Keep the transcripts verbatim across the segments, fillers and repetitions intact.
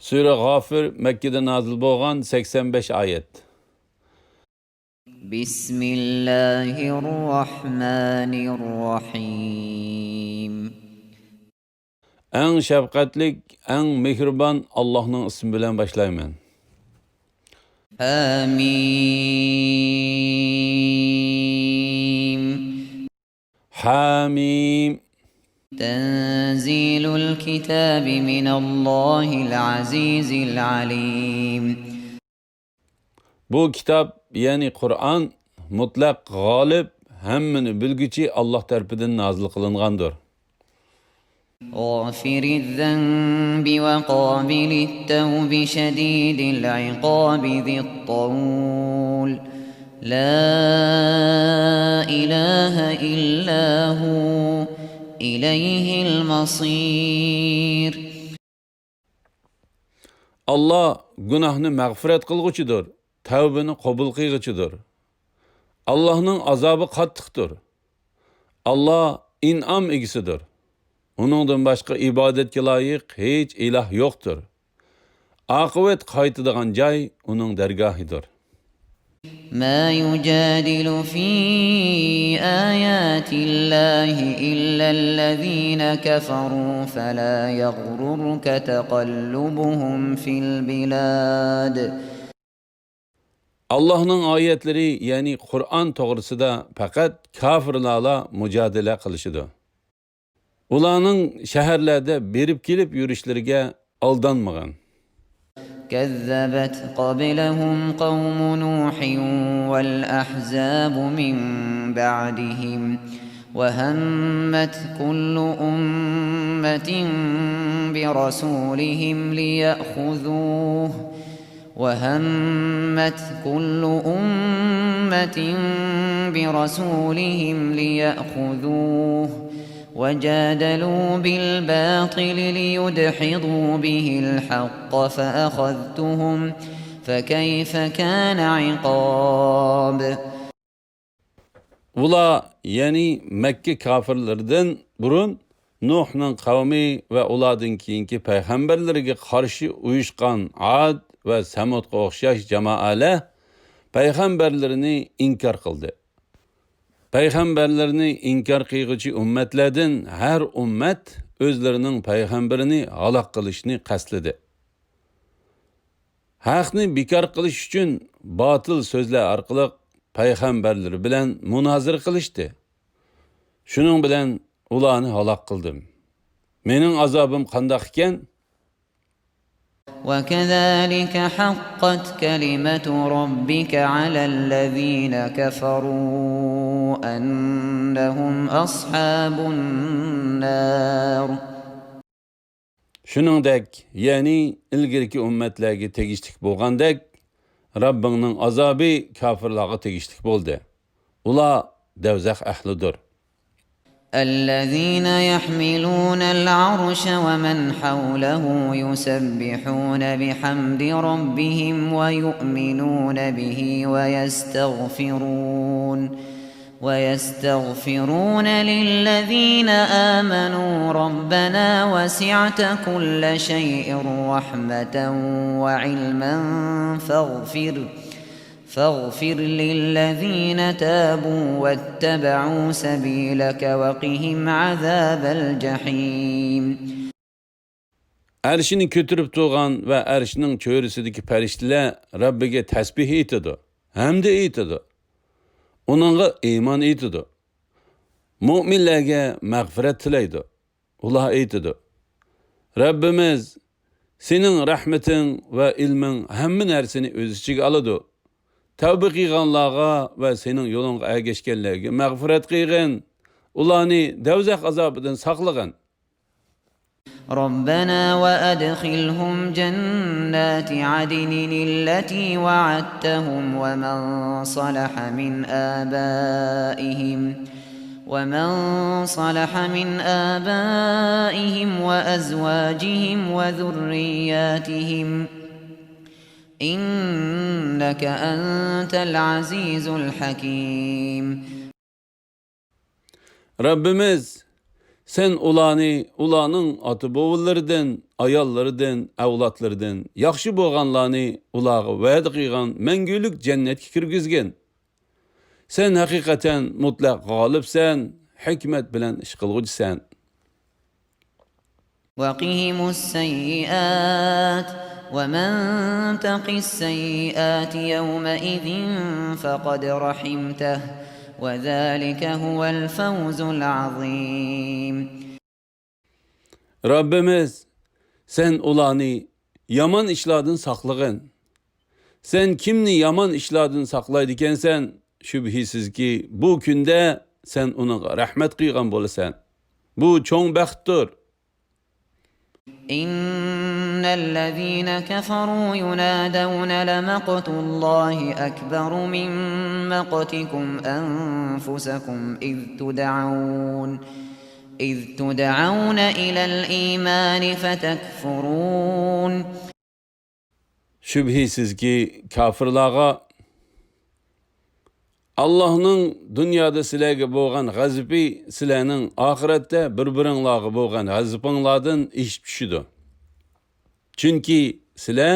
سۈرە غافىر، مەككىدە نازىل بولغان، سەكسەن بەش ئايەت. بسم الله الرحمن الرحيم. ئەڭ شەپقەتلىك، ئەڭ مېھرىبان ئاللاھنىڭ ئىسمى بىلەن باشلايمەن. حميم. حميم. تنزيل الكتاب من الله العزيز العليم. بۇ كىتاب، يەنى قۇرئان، مۇتلەق غالىب، ھەممىنى بىلگۈچى ئاللاھ تەرىپىدىن نازىل قىلىنغاندۇر. غافر الذنب وقابل التوب شديد العقاب ذي الطول لا إله إلا هو إليه المصير. ئاللاھ گۇناھنى مەغپىرەت قىلغۇچىدۇر، تەۋبىنى قوبۇل قىلغۇچىدۇر. ئاللاھنىڭ ئازابى قاتتىقتۇر. ئاللاھ ئىنئام ئىگىسىدۇر. ئۇنىڭدىن باشقا ئىبادەتكە لايىق ھېچ ئىلاھ يوقتۇر. ئاقىۋەت قايتىدىغان جاي ئۇنىڭ دەرگاھىدۇر. ما يجادل في آيات الله إلا الذين كفروا فلا يغررك تقلبهم في البلاد. ئاللاھنىڭ ئايەتلىرى، يەنى قۇرئان توغرىسىدا پەقەت كاپىرلارلا مۇجادىلە قىلىشىدۇ. ئۇلارنىڭ شەھەرلەردە بېرىپ كېلىپ يۈرۈشلىرىگە ئالدانمىغىن. كذبت قبلهم قوم نوح والأحزاب من بعدهم وهمت كل أمة برسولهم ليأخذوه وهمت كل أمة برسولهم ليأخذوه وجادلوا بالباطل ليدحضوا به الحق فأخذتهم فكيف كان عقاب. ئۇلار، يەنى مەككە كاپىرلىرىدىن بۇرۇن نۇھنىڭ قەۋمى ۋە ئۇلاردىن كېيىنكى پەيغەمبەرلىرىگە قارشى ئۇيۇشقان ئاد ۋە سەمۇدقا ئوخشاش جامائەلەر پەيغەمبەرلىرىنى ئىنكار قىلدى. پەيغەمبەرلىرىنى ئىنكار قىلغۇچى ئۈممەتلەردىن ھەر ئۈممەت ئۆزلىرىنىڭ پەيغەمبىرىنى ھالاك قىلىشنى قەستلىدى. ھەقنى بىكار قىلىش ئۈچۈن باتىل سۆزلەر ئارقىلىق پەيغەمبەرلىرى بىلەن مۇنازىرە قىلىشتى. شۇنىڭ بىلەن ئۇلارنى ھالاك قىلدىم. مېنىڭ ئازابىم قانداق ئىكەن؟ وكذلك حقت كلمة ربك على الذين كفروا أنهم أصحاب النار. شۇنىڭدەك، يەنى ئىلگىرىكى ئۈممەتلەرگە تېگىشلىك بولغاندەك، رەببىڭنىڭ ئازابى كاپىرلارغا تېگىشلىك بولدى. ئۇلار دەۋزەخ ئەھلىدۇر. الذين يحملون العرش ومن حوله يسبحون بحمد ربهم ويؤمنون به ويستغفرون ويستغفرون للذين آمنوا ربنا وسعت كل شيء رحمة وعلما فاغفر فاغفر للذين تابوا واتبعوا سبيلك وقهم عذاب الجحيم. ئەرشىنى كۆتۈرۈپ تۇرغان ۋە ئەرشنىڭ چۆرىسىدىكى پەرىشتىلەر رەببىگە تەسبىھ ئېيتىدۇ، ھەمدە ئېيتىدۇ. ئۇنىڭغا ئىمان ئېيتىدۇ. مۆمىنلەرگە مەغپىرەت تىلەيدۇ. ئۇلار ئېيتىدۇ: رەببىمىز، سېنىڭ رەھمىتىڭ ۋە ئىلمىڭ ھەممە نەرسىنى ئۆز ئىچىگە ئالىدۇ. تەۋبە قىلغانلارغا ۋە سېنىڭ يولۇڭغا ئەگەشكەنلەرگە مەغپىرەت قىلغىن. ئۇلارنى دەۋزەخ ئازابىدىن ساقلىغىن. ربنا وأدخلهم جنات عدن التي وعدتهم ومن صلح من آبائهم ومن صلح من آبائهم وأزواجهم وذرياتهم إنك أنت العزيز الحكيم. رەببىمىز، سەن ئۇلارنى ئۇلارنىڭ ئاتا-بوۋىلىرىدىن، ئاياللىرىدىن، ئەۋلادلىرىدىن ياخشى بولغانلارنى ئۇلارغا ۋەدە قىلغان مەڭگۈلۈك جەننەتكە كىرگۈزگىن. سەن ھەقىقەتەن مۇتلەق غالىبسەن، ھېكمەت بىلەن ئىش قىلغۇچىسەن. وقهم السيئات ومن تق السيئات يومئذ فقد رحمته وذلك هو الفوز العظيم. رەببىمىز، سەن ئۇلارنى يامان ئىشلاردىن ساقلىغىن. سەن كىمنى يامان ئىشلاردىن ساقلايدىكەنسەن، شۈبھىسىزكى، بۇ كۈندە سەن ئۇنىڭغا رەھمەت قىلغان بولىسەن. بۇ چوڭ بەختتۇر. إن الذين كفروا ينادون لمقت الله أكبر من مقتكم أنفسكم إذ تدعون إذ تدعون إلى الإيمان فتكفرون. شۈبھىسىزكى، كاپىرلارغا ئاللاھنىڭ دۇنيادا سىلەرگە بولغان غەزىپى سىلەرنىڭ ئاخىرەتتە بىر-بىرىڭلارغا بولغان غەزىپىڭلاردىن ئېشىپ چۈشىدۇ. چۈنكى سىلەر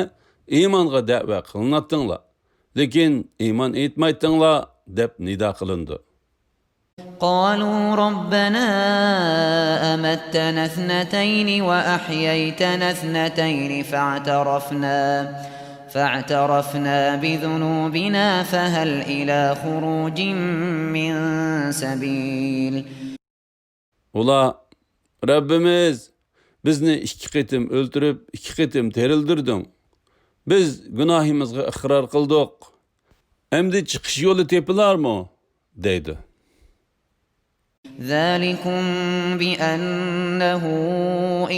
ئىمانغا دەۋە قىلىناتتىڭلار، لېكىن ئىمان ئېيتمايتتىڭلار، دەپ نىدا قىلىنىدۇ. قالوا ربنا أمتنا اثنتين وأحييتنا اثنتين فاعترفنا فاعترفنا بذنوبنا فهل إلى خروج من سبيل. ئۇلار، رەببىمىز، بىزنى ئىككى قېتىم ئۆلتۈرۈپ، ئىككى قېتىم تىرىلدۈردۈڭ. بىز گۇناھىمىزغا ئىقرار قىلدۇق. ئەمدى چىقىش يولى تېپىلارمۇ؟ دەيدۇ. ذلكم بأنه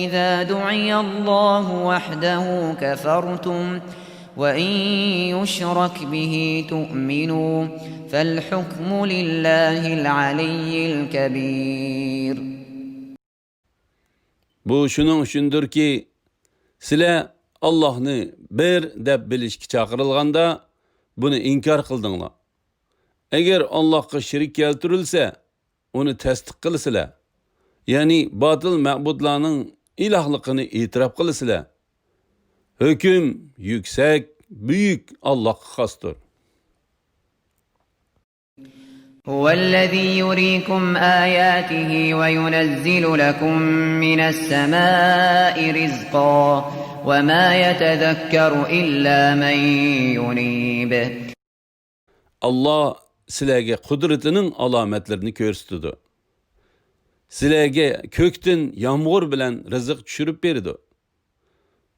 إذا دعي الله وحده كفرتم وإن يشرك به تؤمنوا فالحكم لله العلي الكبير. بۇ شۇنىڭ ئۈچۈندۇركى، سىلەر ئاللاھنى بىر دەپ بىلىشكە چاقىرىلغاندا، بۇنى ئىنكار قىلدىڭلار. ئەگەر ئاللاھقا شېرىك كەلتۈرۈلسە، ئۇنى تەستىق قىلىسىلەر، يەنى باتىل مەبۇدلارنىڭ ئىلاھلىقىنى ئېتىراپ قىلىسىلەر. ھۆكۈم يۈكسەك، بۈيۈك ئاللاھقا خاستۇر. هو الذي يريكم آياته وينزل لكم من السماء رزقا وما يتذكر إلا من ينيب. ئاللاھ سىلەرگە قۇدرىتىنىڭ ئالامەتلىرىنى كۆرسىتىدۇ. سىلەرگە كۆكتىن يامغۇر بىلەن رىزىق چۈشۈرۈپ بېرىدۇ.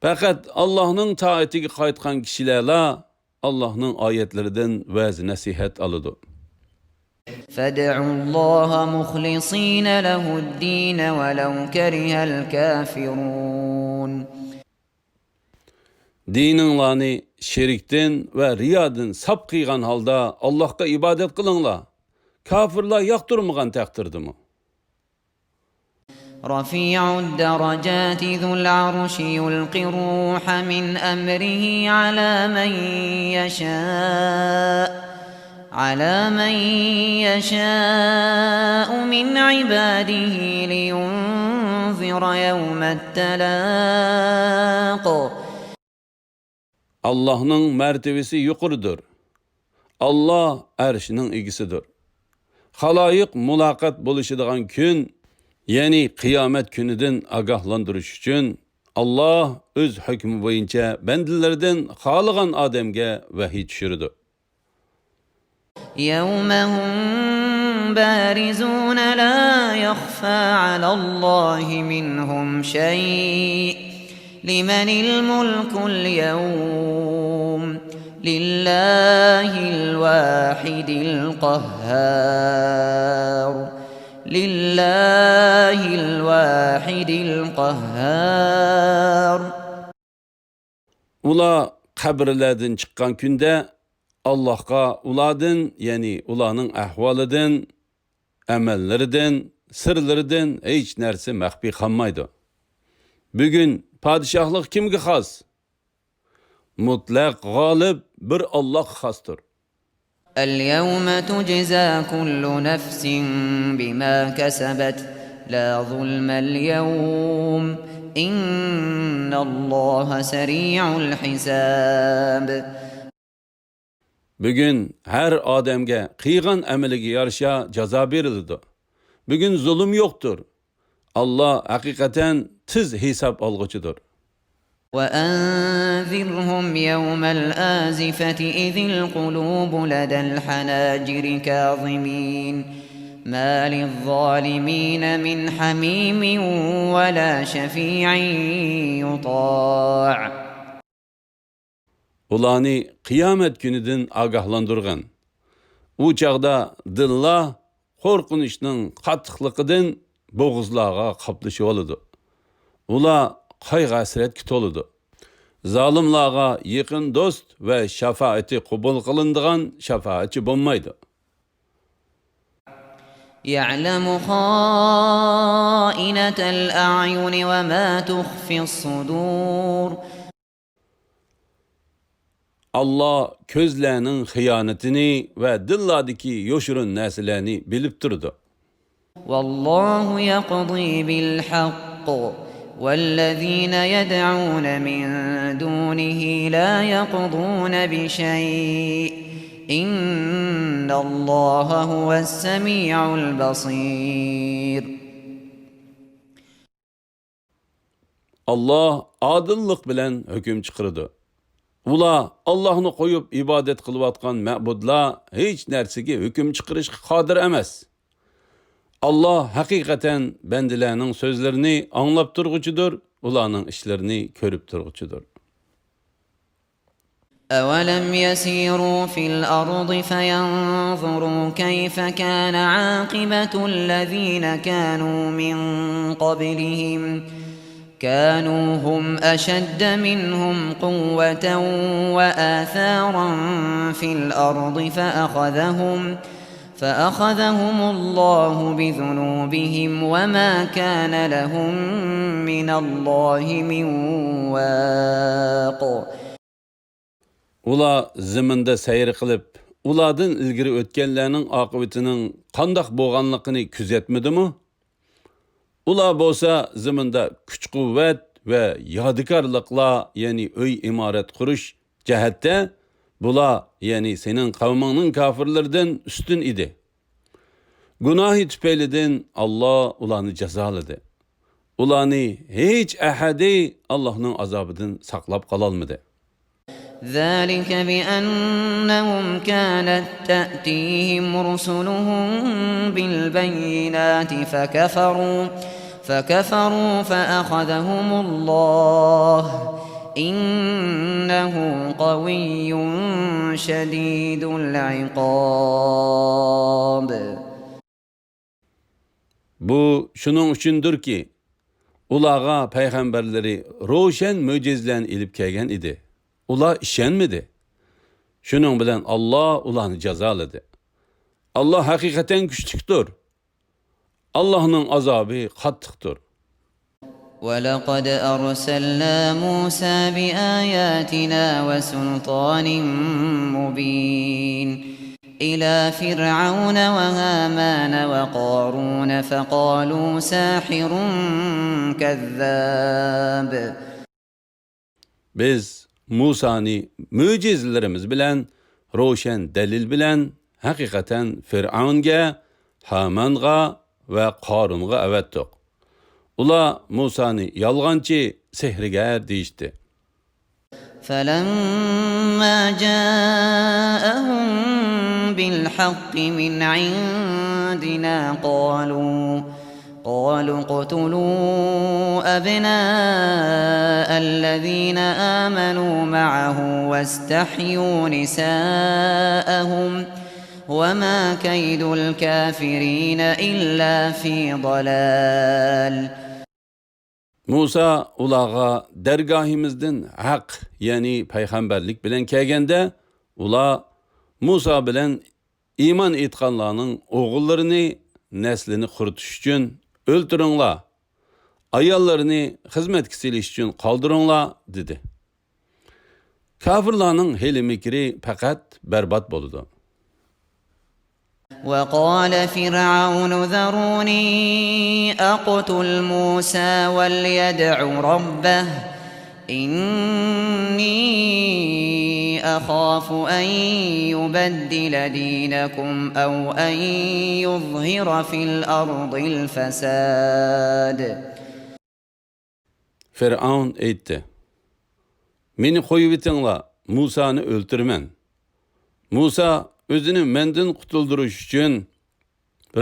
پەقەت ئاللاھنىڭ تائىتىگە قايتقان كىشىلەرلا ئاللاھنىڭ ئايەتلىرىدىن ۋەز-نەسىھەت ئالىدۇ. فادعوا الله مخلصين له الدين ولو كره الكافرون. دىنىڭلارنى شېرىكتىن ۋە رىيادىن ساپ قىلغان ھالدا ئاللاھقا ئىبادەت قىلىڭلار، كاپىرلار ياقتۇرمىغان تەقدىردىمۇ. رفيع الدرجات ذو العرش يلقي الروح من أمره على من يشاء على من يشاء من عباده لينذر يوم التلاق. ئاللاھنىڭ مەرتىۋىسى يۇقىرىدۇر. ئاللاھ ئەرشنىڭ ئىگىسىدۇر. خالايىق مۇلاقات بولۇشىدىغان كۈن، يەنى قىيامەت كۈنىدىن ئاگاھلاندۇرۇش ئۈچۈن، ئاللاھ ئۆز ھۆكمى بويىچە بەندىلىرىدىن خالىغان ئادەمگە ۋەھىي چۈشۈرىدۇ. يوم هم بارزون لا يخفى على الله منهم شيء لمن الملك اليوم لله الواحد القهار لله الواحد القهار. ئۇلار قەبرىلەردىن چىققان كۈندە ئاللاھقا ئۇلاردىن، يەنى ئۇلارنىڭ ئەھۋالىدىن، ئەمەللىرىدىن، سىرلىرىدىن ھېچ نەرسە مەخپىي قالمايدۇ. بۈگۈن پادىشاھلىق كىمگە خاس؟ مۇتلەق غالىب بىر ئاللاھقا خاستۇر. اليوم تجزى كل نفس بما كسبت لا ظلم اليوم، إن الله سريع الحساب. بۈگۈن ھەر ئادەمگە قىلغان ئەمىلىگە يارىشا جازا بېرىلىدۇ. بۈگۈن زۇلۇم يوقتۇر. ئاللا ھەقىقەتەن تېز ھېساب ئالغۇچىدۇر. وأنذرهم يوم الآزفة إذ القلوب لدى الحناجر كاظمين، ما للظالمين من حميم ولا شفيع يطاع. ئۇلارنى قىيامەت كۈنىدىن ئاگاھلاندۇرغىن. ئۇ چاغدا دىللار قورقۇنچنىڭ قاتتىقلىقىدىن بوغۇزلارغا قاپلىشىۋالىدۇ. ئۇلار قايغۇ-ھەسرەتكە تولىدۇ. زالىملارغا يېقىن دوست ۋە شاپائىتى قوبۇل قىلىنىدىغان شاپائەتچى بولمايدۇ. يعلم خائنة الأعين وما تخفي الصدور. ئاللا كۆزلەرنىڭ خىيانىتىنى ۋە دىللاردىكى يوشۇرۇن نەرسىلەرنى بىلىپ تۇرىدۇ. والله يقضي بالحق، والذين يدعون من دونه لا يقضون بشيء، إن الله هو السميع البصير. ئاللا ئادىللىق بىلەن ھۆكۈم چىقىرىدۇ. ئۇلار ئاللاھنى قويۇپ ئىبادەت قىلىۋاتقان مەبۇدلار ھېچ نەرسىگە ھۆكۈم چىقىرىشقا قادىر ئەمەس. ئاللا ھەقىقەتەن بەندىلەرنىڭ سۆزلىرىنى ئاڭلاپ تۇرغۇچىدۇر، ئۇلارنىڭ ئىشلىرىنى كۆرۈپ تۇرغۇچىدۇر. أولم يسيروا في الأرض فينظروا كيف كان عاقبة الذين كانوا من قبلهم، كانوا هم أشد منهم قوة وآثارا في الأرض فأخذهم، فأخذهم الله بذنوبهم وما كان لهم من الله من واق. ئۇلار زېمىندا سەير قىلىپ، ئۇلاردىن ئىلگىرى ئۆتكەنلەرنىڭ ئاقىۋىتىنىڭ قانداق بولغانلىقىنى كۆزەتمىدىمۇ؟ ئۇلار بولسا زېمىندا كۈچ-قۇۋۋەت ۋە يادىكارلىقلار، يەنى ئۆي-ئىمارەت قۇرۇش جەھەتتە بۇلار، يەنى سېنىڭ قەۋمىڭنىڭ كاپىرلىرىدىن ئۈستۈن ئىدى. گۇناھى تۈپەيلىدىن ئاللا ئۇلارنى جازالىدى. ئۇلارنى ھېچ ئەھەدى ئاللانىڭ ئازابىدىن ساقلاپ قالالمىدى. ذلك بأنهم كانت تأتيهم رسلهم بالبينات فكفروا، فكفروا فأخذهم الله، إنه قوي شديد العقاب. بۇ شۇنىڭ ئۈچۈندۇركى، ئۇلارغا پەيغەمبەرلىرى روشەن مۆجىزىلەرنى ئېلىپ كەلگەن ئىدى. ئۇلار ئىشەنمىدى. شۇنىڭ بىلەن ئاللا ئۇلارنى جازالىدى. ئاللا ھەقىقەتەن كۈچلۈكتۇر. ئاللانىڭ ئازابى قاتتىقتۇر. ولقد أرسلنا موسى بآياتنا وسلطان مبين إلى فرعون وهامان وقارون فقالوا ساحر كذاب. بىز مۇسانى مۆجىزىلىرىمىز بىلەن، روشەن دەلىل بىلەن ھەقىقەتەن فىرئەۋنگە، ھامانغا ۋە قارۇنغا ئەۋەتتۇق. ئۇلار مۇسانى يالغانچى، سېھىرگەر دېيىشتى. فلما جاءهم بالحق من عندنا قالوا، قالوا اقتلوا أبناء الذين آمنوا معه واستحيوا نساءهم وما كيد الكافرين إلا في ضلال. مۇسا ئۇلارغا دەرگاھىمىزدىن ھەق، يەنى پەيغەمبەرلىك بىلەن كەلگەندە، ئۇلار مۇسا بىلەن ئىمان ئېيتقانلارنىڭ ئوغۇللىرىنى نەسلىنى قۇرۇتۇش ئۈچۈن ئۆلتۈرۈڭلار، ئاياللىرىنى خىزمەتكە سېلىش ئۈچۈن قالدۇرۇڭلار، دېدى. كاپىرلارنىڭ ھىيلە-مىكرى پەقەت بەربات بولىدۇ. وقال فرعون ذروني أقتل موسى وليدع ربه إني أخاف أن يبدل دينكم أو أن يظهر في الأرض الفساد. فىرئەۋن ئېيتتى: مېنى قويۇۋېتىڭلار، مۇسانى ئۆلتۈرىمەن. مۇسا ئۆزىنى مەندىن قۇتۇلدۇرۇش ئۈچۈن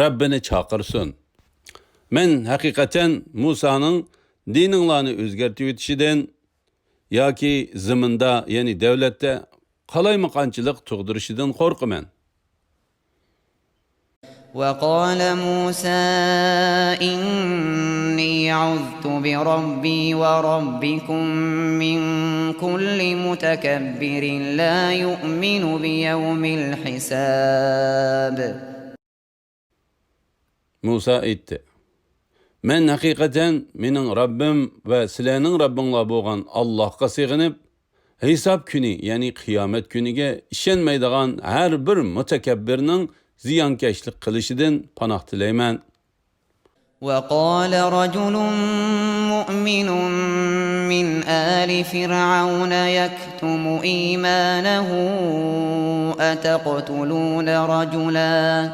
رەببىنى چاقىرسۇن. مەن ھەقىقەتەن مۇسانىڭ دىنىڭلارنى ئۆزگەرتىۋېتىشىدىن ياكى زېمىندا، يەنى دەۋلەتتە قالايمىقانچىلىق تۇغدۇرۇشىدىن قورقىمەن. وقال موسى إني عذت بربي وربكم من كل متكبر لا يؤمن بيوم الحساب. مۇسا ئېيتتى: مەن ھەقىقەتەن مېنىڭ رەببىم ۋە سىلەرنىڭ رەببىڭلار بولغان ئاللاھقا سېغىنىپ، ھېساب كۈنى، يەنى قىيامەت كۈنىگە ئىشەنمەيدىغان ھەر بىر مۇتەكەببىرنىڭ زىيانكەشلىك قىلىشىدىن پاناھ تىلەيمەن. وقال رجل مؤمن من آل فرعون يكتم إيمانه أتقتلون رجلا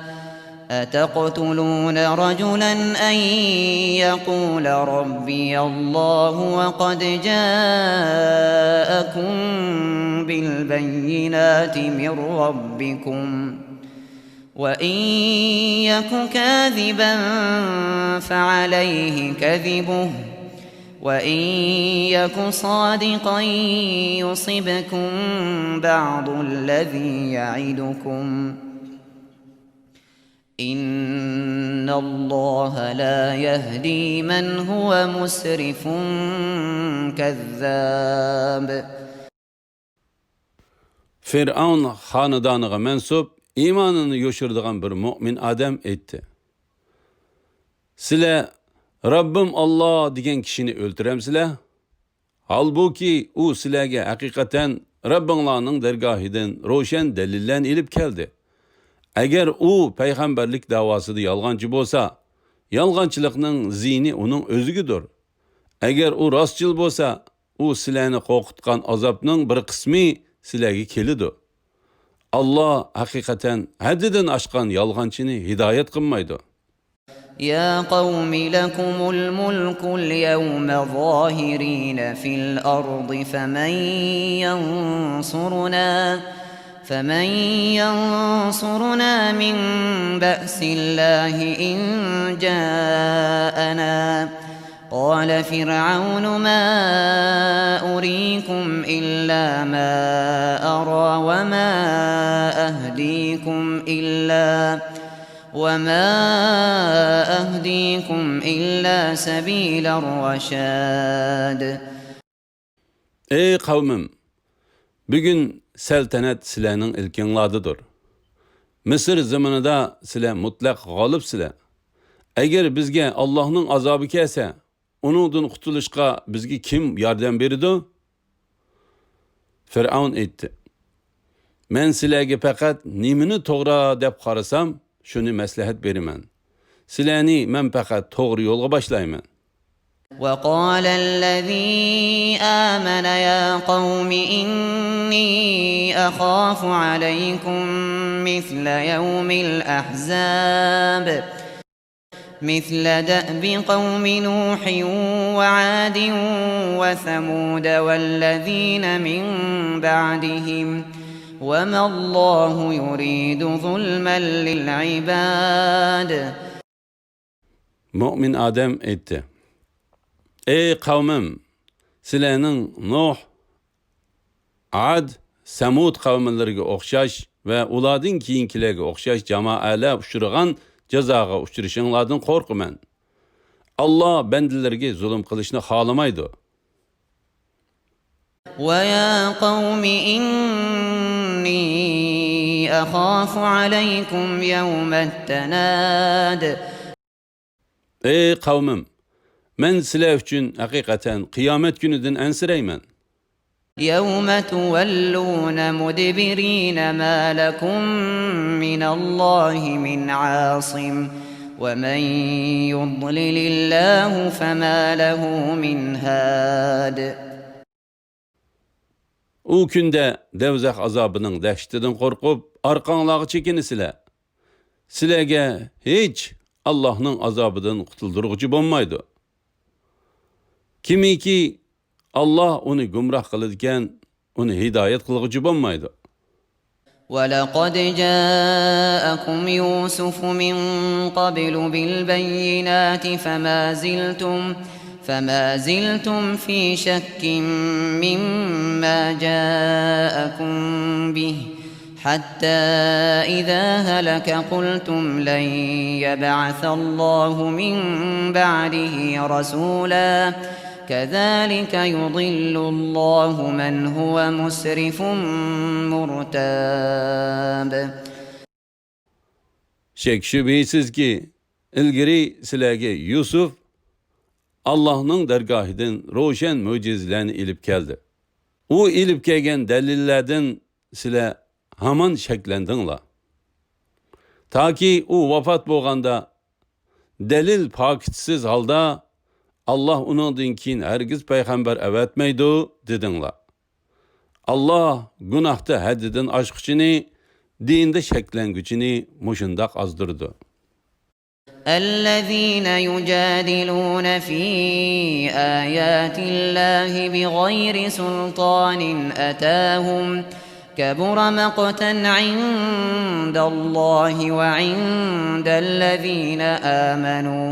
أتقتلون رجلا أن يقول ربي الله وقد جاءكم بالبينات من ربكم وإن يك كاذبا فعليه كذبه وإن يك صادقا يصبكم بعض الذي يعدكم إن الله لا يهدي من هو مسرف كذاب. فىرئەۋن خانىدانىغا مەنسۇپ ئىمانىنى يوشۇرىدىغان بىر مۆمىن ئادەم ئېيتتى: سىلەر رەببىم ئاللا دېگەن كىشىنى ئۆلتۈرەمسىلەر؟ ھالبۇكى، ئۇ سىلەرگە ھەقىقەتەن رەببىڭلارنىڭ دەرگاھىدىن روشەن دەلىللەرنى ئېلىپ كەلدى. ئەگەر ئۇ پەيغەمبەرلىك دەۋاسىدا يالغانچى بولسا، يالغانچىلىقنىڭ زىيىنى ئۇنىڭ ئۆزىگىدۇر. ئەگەر ئۇ راستچىل بولسا، ئۇ سىلەرنى قورقۇتقان ئازابنىڭ بىر قىسمى سىلەرگە كېلىدۇ. ئاللا ھەقىقەتەن ھەددىدىن ئاشقان يالغانچىنى ھىدايەت قىلمايدۇ. يا قوم لكم الملك اليوم ظاهرين في الأرض فمن ينصرنا فمن ينصرنا من بأس الله إن جاءنا قال فرعون ما أريكم إلا ما أرى وما أهديكم إلا وما أهديكم إلا سبيل الرشاد. ئەي قەۋمىم، بۈگۈن سەلتەنەت سىلەرنىڭ ئىلكىڭلاردىدۇر. مىسىر زېمىنىدا سىلەر مۇتلەق غالىبسىلەر. ئەگەر بىزگە ئاللاھنىڭ ئازابى كەلسە، ئۇنىڭدىن قۇتۇلۇشقا بىزگە كىم ياردەم بېرىدۇ؟ فىرئەۋن ئېيتتى: مەن سىلەرگە پەقەت نېمىنى توغرا دەپ قارىسام، شۇنى مەسلىھەت بېرىمەن. سىلەرنى مەن پەقەت توغرا يولغا باشلايمەن. وقال الذي آمن يا قوم إني أخاف عليكم مثل يوم الأحزاب مثل دأب قوم نوح وعاد وثمود والذين من بعدهم وما الله يريد ظلما للعباد. مۆمىن ئادەم ئېيتتى: ئەي قەۋمىم، سىلەرنىڭ نۇھ، ئاد، سەمۇد قەۋملىرىگە ئوخشاش ۋە ئۇلاردىن كېيىنكىلەرگە ئوخشاش جامائەلەر ئۇچرىغان جازاغا ئۇچرىشىڭلاردىن قورقىمەن. ئاللا بەندىلىرىگە زۇلۇم قىلىشنى خالىمايدۇ. ويا قوم إني أخاف عليكم يوم التناد. ئەي قەۋمىم، مەن سىلەر ئۈچۈن ھەقىقەتەن قىيامەت كۈنىدىن ئەنسىرەيمەن. يوم تولون مدبرين ما لكم من الله من عاصم ومن يضلل الله فما له من هاد. ئۇ كۈندە دەۋزەخ ئازابىنىڭ دەھشىتىدىن قورقۇپ، ئارقاڭلارغا چېكىنىسىلەر. سىلەرگە ھېچ ئاللاھنىڭ ئازابىدىن قۇتۇلدۇرغۇچى بولمايدۇ. كىمكى ئاللاھ ئۇنى گۇمراھ قىلىدىكەن، ئۇنى ھىدايەت قىلغۇچى بولمايدۇ. ولقد جاءكم يوسف من قبل بالبينات فما زلتم، فما زلتم في شك مما جاءكم به، حتى إذا هلك قلتم لن يبعث الله من بعده رسولا، كذلك يضل الله من هو مسرف مرتاب. شەك-شۈبھىسىزكى، ئىلگىرى سىلەرگە يۈسۈپ ئاللاھنىڭ دەرگاھىدىن روشەن مۆجىزىلەرنى ئېلىپ كەلدى. ئۇ ئېلىپ كەلگەن دەلىللەردىن سىلەر ھامان شەكلەندىڭلار. تاكى ئۇ ۋاپات بولغاندا، دەلىل پاكىتسىز ھالدا، «ئاللاھ ئۇنىڭدىن كېيىن ھەرگىز پەيغەمبەر ئەۋەتمەيدۇ» دېدىڭلار. ئاللاھ گۇناھتا ھەددىدىن ئاشقۇچىنى، دىندا شەكلەنگۈچىنى مۇشۇنداق ئازدۇرىدۇ. الذين يجادلون في آيات الله بغير سلطان أتاهم، كبر مقتا عند الله وعند الذين آمنوا،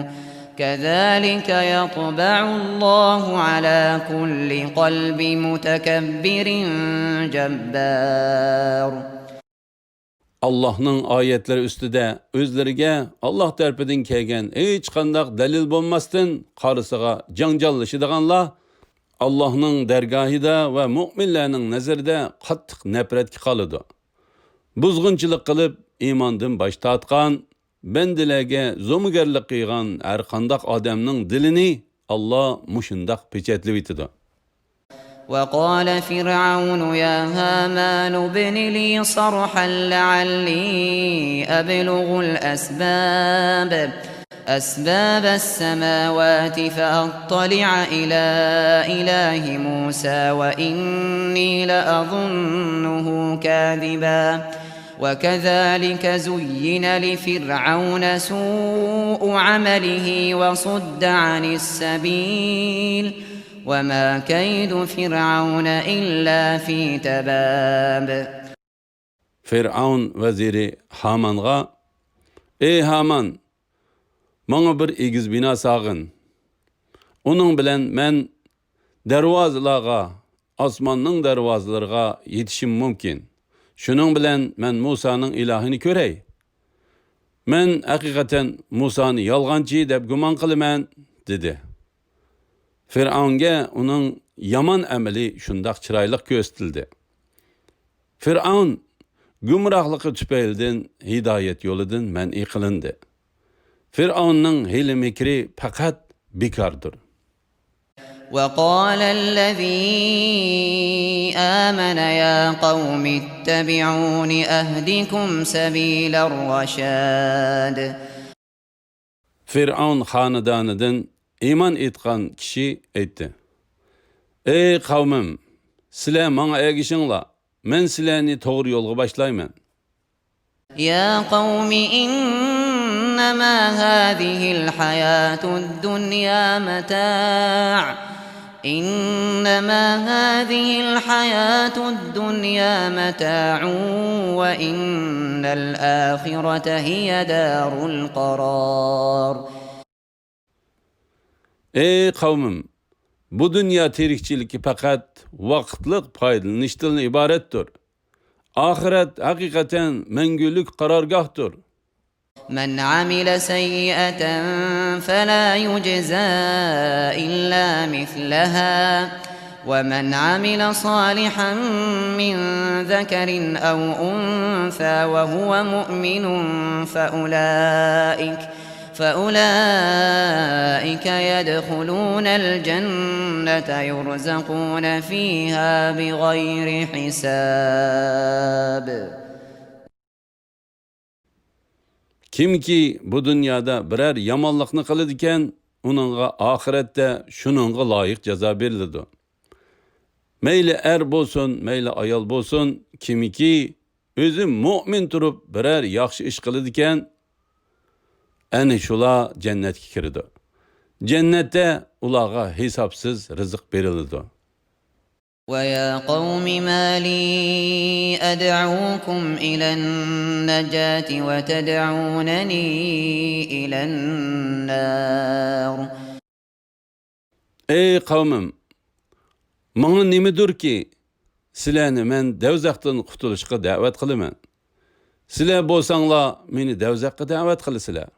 كذلك يطبع الله على كل قلب متكبر جبار. ئاللاھنىڭ ئايەتلىرى ئۈستىدە ئۆزلىرىگە ئاللاھ تەرىپىدىن كەلگەن ھېچقانداق دەلىل بولماستىن، قارىسىغا جاڭجاللىشىدىغانلار ئاللاھنىڭ دەرگاھىدا ۋە مۆمىنلەرنىڭ نەزىرىدە قاتتىق نەپرەتكە قالىدۇ. بۇزغۇنچىلىق قىلىپ، ئىماندىن باش تارتقان، بەندىلەرگە زومىگەرلىك قىلغان ھەرقانداق ئادەمنىڭ دىلىنى ئاللاھ مۇشۇنداق پېچەتلىۋېتىدۇ. وقال فرعون يا هامان ابن لي صرحا لعلي أبلغ الأسباب، أسباب السماوات فأطلع إلى إله موسى وإني لأظنه كاذبا، وكذلك زين لفرعون سوء عمله وصد عن السبيل، وما كيد فرعون إلا في تباب. فىرئەۋن ۋەزىرى ھامانغا، ئەي ھامان، ماڭا بىر ئېگىز بىنا سالغىن. ئۇنىڭ بىلەن مەن دەرۋازىلارغا، ئاسماننىڭ دەرۋازىلىرىغا يېتىشىم مۇمكىن. شۇنىڭ بىلەن مەن مۇسانىڭ ئىلاھىنى كۆرەي. مەن ھەقىقەتەن مۇسانى يالغانچى دەپ گۇمان قىلىمەن، دېدى. فىرئەۋنگە ئۇنىڭ يامان ئەمىلى شۇنداق چىرايلىق كۆرسىتىلدى. فىرئەۋن گۇمراھلىقى تۈپەيلىدىن ھىدايەت يولىدىن مەنئى قىلىندى. فىرئەۋننىڭ ھىيلە-مىكرى پەقەت بىكاردۇر. وقال الذي آمن يا قوم اتبعون أهدكم سبيل الرشاد. فىرئەۋن خانىدانىدىن ئىمان ئېيتقان كىشى ئېيتتى، ئەي قەۋمىم، سىلەر ماڭا ئەگىشىڭلار، مەن سىلەرنى توغرا يولغا باشلايمەن. يا قوم إنما هذه الحياة الدنيا متاع، إنما هذه الحياة الدنيا متاع وإن الآخرة هي دار القرار. ئەي قەۋمىم، بۇ دۇنيا تىرىكچىلىكى پەقەت ۋاقىتلىق پايدىلىنىشتىنلا ئىبارەتتۇر. ئاخىرەت ھەقىقەتەن مەڭگۈلۈك قارارگاھتۇر. من عمل سيئة فلا يجزى إلا مثلها ومن عمل صالحا من ذكر أو أنثى وهو مؤمن فأولئك فأولئك يدخلون الجنة يرزقون فيها بغير حساب. كىمكى بۇ دۇنيادا بىرەر يامانلىقنى قىلىدىكەن، ئۇنىڭغا ئاخىرەتتە شۇنىڭغا لايىق جازا بېرىلىدۇ. مەيلى ئەر بولسۇن، مەيلى ئايال بولسۇن، كىمكى ئۆزى مۆمىن تۇرۇپ بىرەر ياخشى ئىش قىلىدىكەن، ئەنە شۇلار جەننەتكە كىرىدۇ. جەننەتتە ئۇلارغا ھېسابسىز رىزىق بېرىلىدۇ. ويا قوم ما لي أدعوكم إلى النجاة وتدعونني إلى النار. ئەي قەۋمىم، ماڭا نېمىدۇركى، سىلەرنى مەن دەۋزەختىن قۇتۇلۇشقا دەۋەت قىلىمەن. سىلەر بولساڭلار مېنى دەۋزەخكە دەۋەت قىلىسىلەر.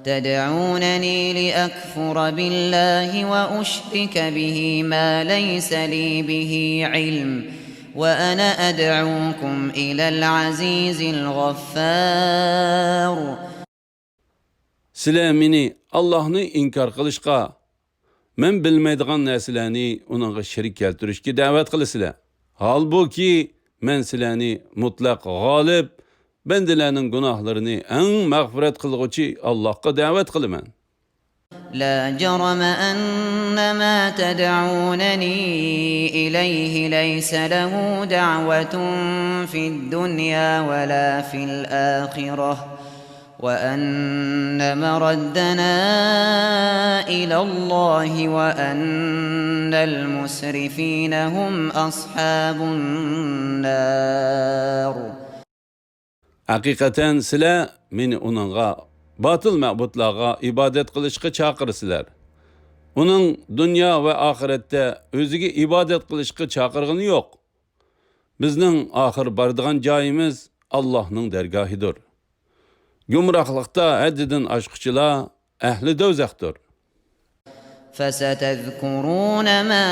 تدعونني لأكفر بالله وأشرك به ما ليس لي به علم وأنا أدعوكم إلى العزيز الغفار. سىلەر مېنى ئاللاھنى ئىنكار قىلىشقا، مەن بىلمەيدىغان نەرسىلەرنى ئۇنىڭغا شېرىك كەلتۈرۈشكە دەۋەت قىلىسىلەر. ھالبۇكى، مەن سىلەرنى مۇتلەق غالىب، بەندىلەرنىڭ گۇناھلىرىنى ئەڭ مەغپىرەت قىلغۇچى ئاللاھقا دەۋەت قىلىمەن. لا جرم أن ما تدعونني إليه ليس له دعوة في الدنيا ولا في الآخرة وأن مردنا إلى الله وأن المسرفين هم أصحاب النار. ھەقىقەتەن سىلەر مېنى ئۇنىڭغا، باتىل مەبۇدلارغا ئىبادەت قىلىشقا چاقىرىسىلەر. ئۇنىڭ دۇنيا ۋە ئاخىرەتتە ئۆزىگە ئىبادەت قىلىشقا چاقىرغىنى يوق. بىزنىڭ ئاخىر بارىدىغان جايىمىز ئاللاھنىڭ دەرگاھىدۇر. گۇمراھلىقتا ھەددىدىن ئاشقۇچىلار ئەھلى دوزاختۇر. فستذكرون ما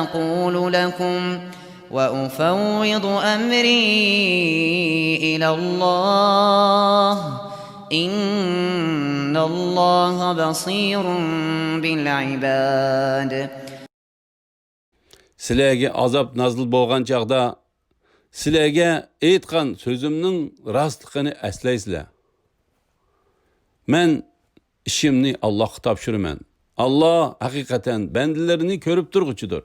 أقول لكم وأفوض أمري إلى الله إن الله بصير بالعباد. سىلەرگە ئازاب نازىل بولغان چاغدا، سىلەرگە ئېيتقان سۆزۈمنىڭ راستلىقىنى ئەسلەيسىلەر. مەن ئىشىمنى ئاللاھقا تاپشۇرىمەن. ئاللاھ ھەقىقەتەن بەندىلىرىنى كۆرۈپ تۇرغۇچىدۇر.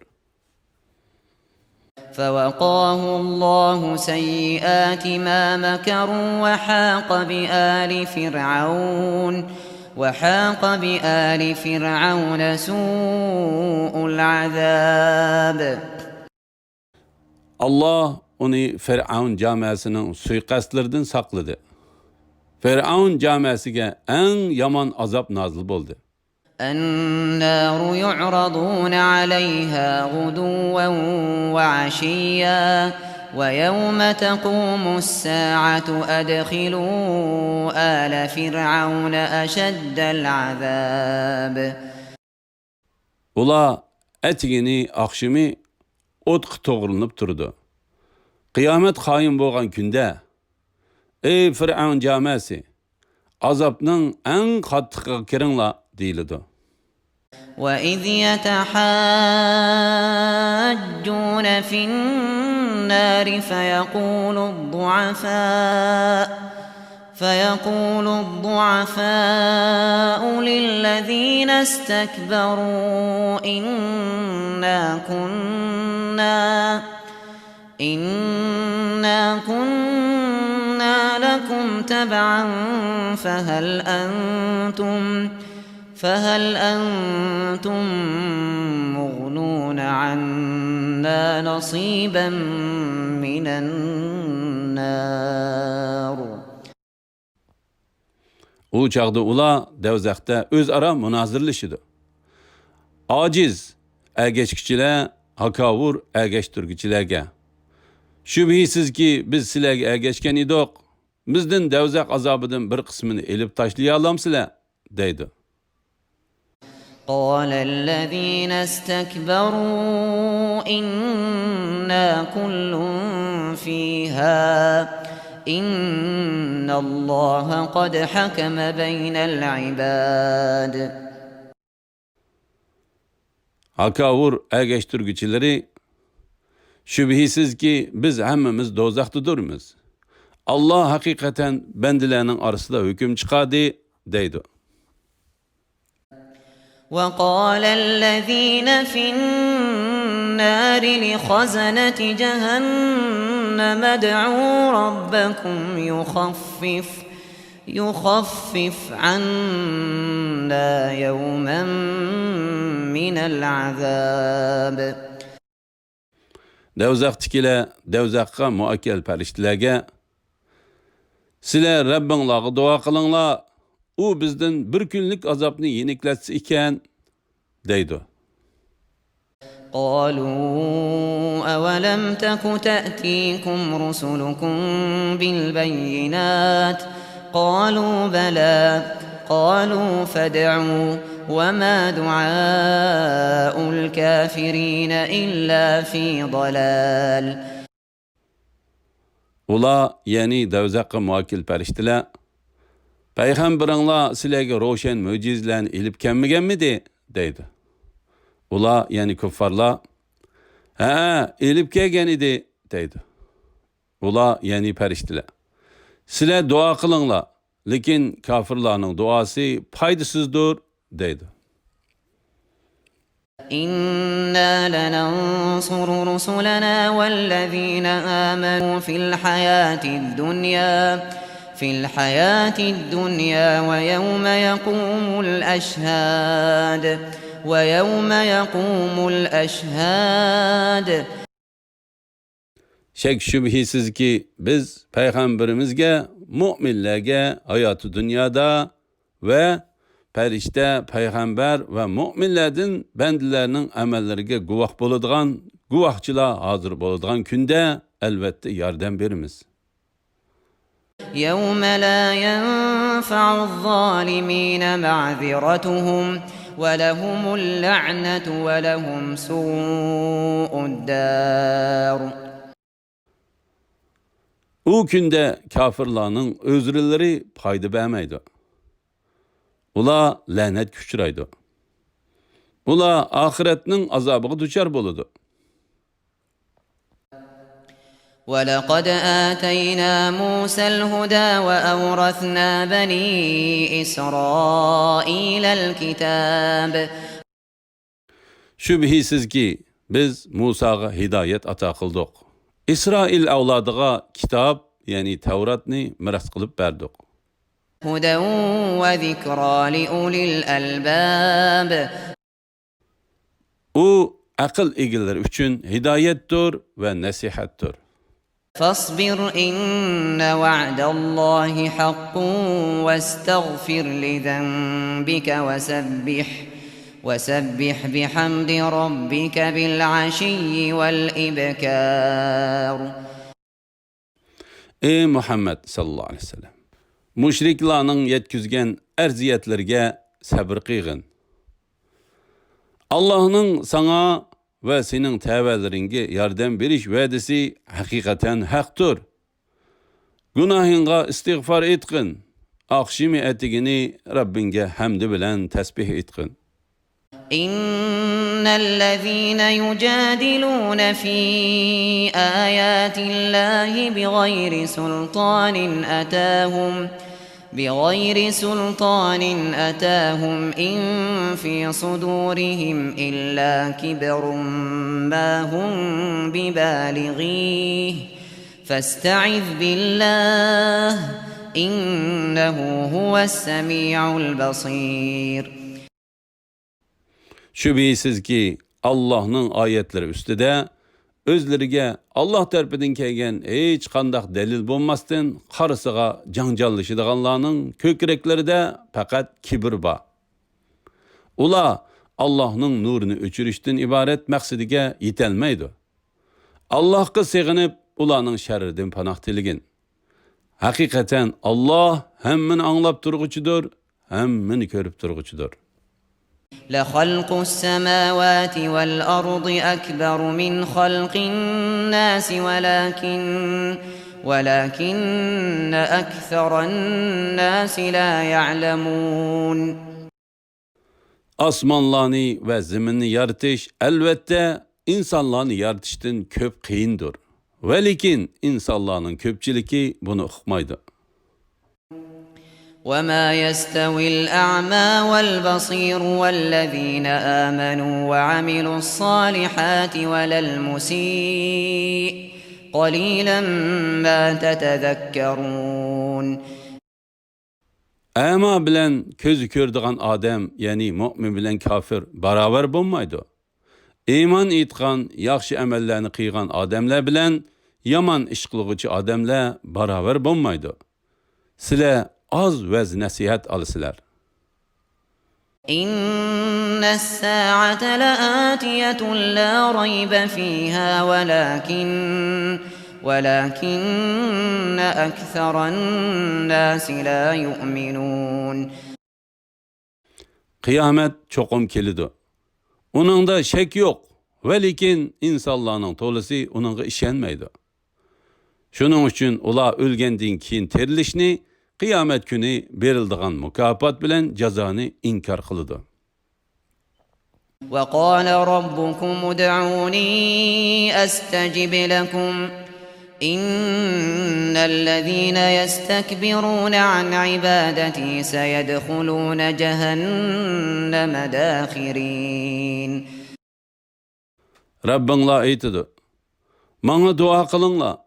فوقاه الله سيئات ما مكروا وحاق بآل فرعون وحاق بآل فرعون سوء العذاب. ئاللاھ ئۇنى فىرئەۋن جامەسىنىڭ سۇيىقەستلىرىدىن ساقلىدى. فىرئەۋن جامەسىگە ئەڭ يامان ئازاب نازىل بولدى. النار يعرضون عليها غدوا وعشيا ويوم تقوم الساعة أدخلوا آل فرعون أشد العذاب. ئۇلار ئەتىگىنى ئاخشىمى ئوتقا توغرىلىنىپ تۇرىدۇ. قىيامەت قايىم بولغان كۈندە، ئەي فىرئەۋن جامەسى، ئازابنىڭ ئەڭ قاتتىقىغا كىرىڭلار، دېيىلىدۇ. وإذ يتحاجون في النار فيقول الضعفاء فيقول الضعفاء للذين استكبروا إنا كنا إنا كنا لكم تبعا فهل أنتم فهل أنتم مغنون عنا نصيبا من النار. ئۇ چاغدا ئۇلار دەۋزەختە ئۆزئارا مۇنازىرىلىشىدۇ. ئاجىز ئەگەشكۈچىلەر ھاكاۋۇر ئەگەشتۈرگۈچىلەرگە، شۈبھىسىزكى، بىز سىلەرگە ئەگەشكەن ئىدۇق، بىزدىن دەۋزەخ ئازابىدىن بىر قىسمىنى ئېلىپ تاشلىيالامسىلەر؟ دەيدۇ. قال الذين استكبروا إنا كل فيها إن الله قد حكم بين العباد. ھاكاۋۇر ئەگەشتۈرگۈچىلىرى، شۈبھىسىزكى، بىز ھەممىمىز دوزاختىدۇرمىز. ئاللا ھەقىقەتەن بەندىلەرنىڭ ئارىسىدا ھۆكۈم چىقاردى، دەيدۇ. وقال الذين في النار لخزنة جهنم ادعوا ربكم يخفف يخفف عنا يوما من العذاب. دوزاختىكىلەر دوزاخقا مۇئەككەل پەرىشتىلەرگە، سىلەر رەببىڭلارغا دۇئا قىلىڭلار، ئۇ بىزدىن بىر كۈنلۈك ئازابنى يېنىكلەتسە ئىكەن، دەيدۇ. قالوا أولم تك تأتيكم رسلكم بالبينات قالوا بلى قالوا فادعوا وما دعاء الكافرين إلا في ضلال. ئۇلار، يەنى دوزاخقا مۇئەككىل پەرىشتىلەر، پەيغەمبىرىڭلار سىلەرگە روشەن مۆجىزىلەرنى ئېلىپ كەلمىگەنمىدى؟ دەيدۇ. ئۇلار، يەنى كۇففارلار، ھەئە، ئېلىپ كەلگەن ئىدى، دەيدۇ. ئۇلار، يەنى پەرىشتىلەر، سىلەر دۇئا قىلىڭلار، لېكىن كاپىرلارنىڭ دۇئاسى پايدىسىزدۇر، دەيدۇ. إنا لننصر رسلنا والذين آمنوا في الحياة الدنيا في الحياة الدنيا ويوم يقوم الأشهاد ويوم يقوم الأشهاد. شەك-شۈبھىسىزكى، بىز پەيغەمبىرىمىزگە، مۆمىنلەرگە ھاياتى دۇنيادا ۋە پەرىشتە، پەيغەمبەر ۋە مۆمىنلەردىن بەندىلەرنىڭ ئەمەللىرىگە گۇۋاھ بولىدىغان گۇۋاھچىلار ھازىر بولىدىغان كۈندە ئەلۋەتتە ياردەم بېرىمىز. يوم لا ينفع الظالمين معذرتهم ولهم اللعنة ولهم سوء الدار. ئۇ كۈندە كاپىرلارنىڭ ئۆزرىلىرى پايدا بەرمەيدۇ. ئۇلار لەنەتكە ئۇچرايدۇ. ئۇلار ئاخىرەتنىڭ ئازابىغا دۇچار بولىدۇ. ولقد آتينا موسى الهدى وأورثنا بني إسرائيل الكتاب. شۈبھىسىزكى، بىز مۇساغا ھىدايەت ئاتا قىلدۇق. ئىسرائىل ئەۋلادىغا كىتاب، يەنى تەۋراتنى مىراس قىلىپ بەردۇق. هدى وذكرى لأولي الألباب. ئۇ ئەقىل ئىگىلىرى ئۈچۈن ھىدايەتتۇر ۋە نەسىھەتتۇر. فاصبر إن وعد الله حق واستغفر لذنبك وسبح وسبح بحمد ربك بالعشي والإبكار. ئى مۇھەممەد ساللاللاھۇ ئەلەيھى ۋەسەللەم، مۇشرىكلارنىڭ يەتكۈزگەن ئەزىيەتلىرىگە سەبرى قىلغىن. ئاللاھنىڭ ساڭا ۋە سېنىڭ تەۋەلىرىڭگە ياردەم بېرىش ۋەدىسى ھەقىقەتەن ھەقتۇر. گۇناھىڭغا ئىستىغفار ئېيتقىن. ئاخشىمى ئەتىگىنى رەببىڭگە ھەمدى بىلەن تەسبىھ ئېيتقىن. إن الذين يجادلون في آيات الله بغير سلطان أتاهم بغير سلطان أتاهم إن في صدورهم إلا كبر ما هم ببالغيه فاستعذ بالله إنه هو السميع البصير. شۈبھىسىزكى، ئاللاھنىڭ ئايەتلىرى ئۈستىدە ئۆزلىرىگە ئاللاھ تەرىپىدىن كەلگەن ھېچقانداق دەلىل بولماستىن، قارىسىغا جاڭجاللىشىدىغانلارنىڭ كۆكرەكلىرىدە پەقەت كىبىر بار. ئۇلار ئاللاھنىڭ نۇرىنى ئۆچۈرۈشتىن ئىبارەت مەقسىتىگە يېتەلمەيدۇ. ئاللاھقا سېغىنىپ، ئۇلارنىڭ شەررىدىن پاناھ تىلىگىن. ھەقىقەتەن ئاللاھ ھەممىنى ئاڭلاپ تۇرغۇچىدۇر، ھەممىنى كۆرۈپ تۇرغۇچىدۇر. لخلق السماوات والأرض أكبر من خلق الناس ولكن ولكن أكثر الناس لا يعلمون. ئاسمانلارنى ۋە زېمىننى يارىتىش، ئەلۋەتتە، ئىنسانلارنى يارىتىشتىن كۆپ قىيىندۇر. ۋەلىكىن، ئىنسانلارنىڭ كۆپچىلىكى بۇنى ئۇقمايدۇ. وما يستوي الأعمى والبصير والذين آمنوا وعملوا الصالحات ولا المسيء قليلا ما تتذكرون. ئەما بىلەن كۆزى كۆرىدىغان ئادەم، يەنى مۆمىن بىلەن كاپىر باراۋەر بولمايدۇ. ئىمان ئېيتقان، ياخشى ئەمەللەرنى قىلغان ئادەملەر بىلەن يامان ئىش قىلغۇچى ئادەملەر باراۋەر بولمايدۇ. سىلەر ئاز ۋەز نەسىھەت ئالىسىلەر. إن الساعة لآتية لا ريب فيها ولكن ولكن أكثر الناس لا يؤمنون. قىيامەت چوقۇم كېلىدۇ. ئۇنىڭدا شەك يوق. ۋەلىكىن ئىنسانلارنىڭ تولىسى ئۇنىڭغا ئىشەنمەيدۇ. شۇنىڭ ئۈچۈن ئۇلار ئۆلگەندىن كېيىن تىرىلىشنى، قىيامەت كۈنى بېرىلىدىغان مۇكاپات بىلەن جازانى ئىنكار قىلىدۇ. وقال ربكم ادعوني أستجب لكم إن الذين يستكبرون عن عبادتي سيدخلون جهنم داخرين. رەببىڭلار ئېيتىدۇ، ماڭا دۇئا قىلىڭلار،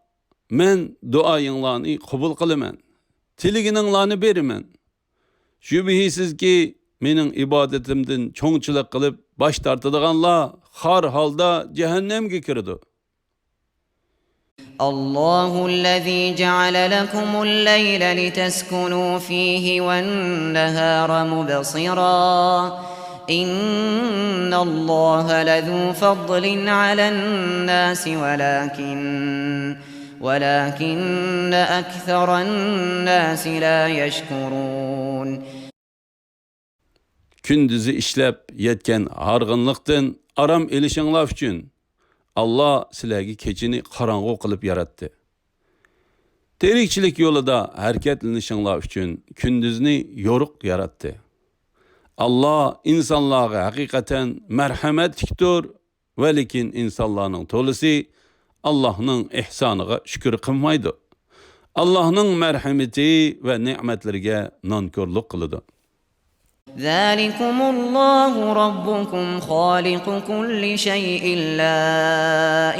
مەن دۇئايىڭلارنى قوبۇل قىلىمەن، تىلىگىنىڭلارنى بېرىمەن. شۈبھىسىزكى، مېنىڭ ئىبادىتىمدىن چوڭچىلىق قىلىپ باش تارتىدىغانلار خار ھالدا جەھەننەمگە كىرىدۇ. الله الذي جعل لكم الليل لتسكنوا فيه والنهار مبصرا إن الله لذو فضل على الناس ولكن ولكن أكثر الناس لا يشكرون. كۈندۈزى ئىشلەپ يەتكەن ھارغىنلىقتىن ئارام ئېلىشىڭلار ئۈچۈن، ئاللا سىلەرگە كېچىنى قاراڭغۇ قىلىپ ياراتتى. تىرىكچىلىك يولىدا ھەرىكەتلىنىشىڭلار ئۈچۈن كۈندۈزنى يورۇق ياراتتى. ئاللا ئىنسانلارغا ھەقىقەتەن مەرھەمەتلىكتۇر، ۋەلىكىن ئىنسانلارنىڭ تولىسى ئاللاھنىڭ ئېھسانىغا شۈكۈر قىلمايدۇ. ئاللاھنىڭ مەرھەمىتى ۋە نېمەتلىرىگە نانكورلۇق قىلىدۇ. ذلكم الله ربكم خالق كل شيء لا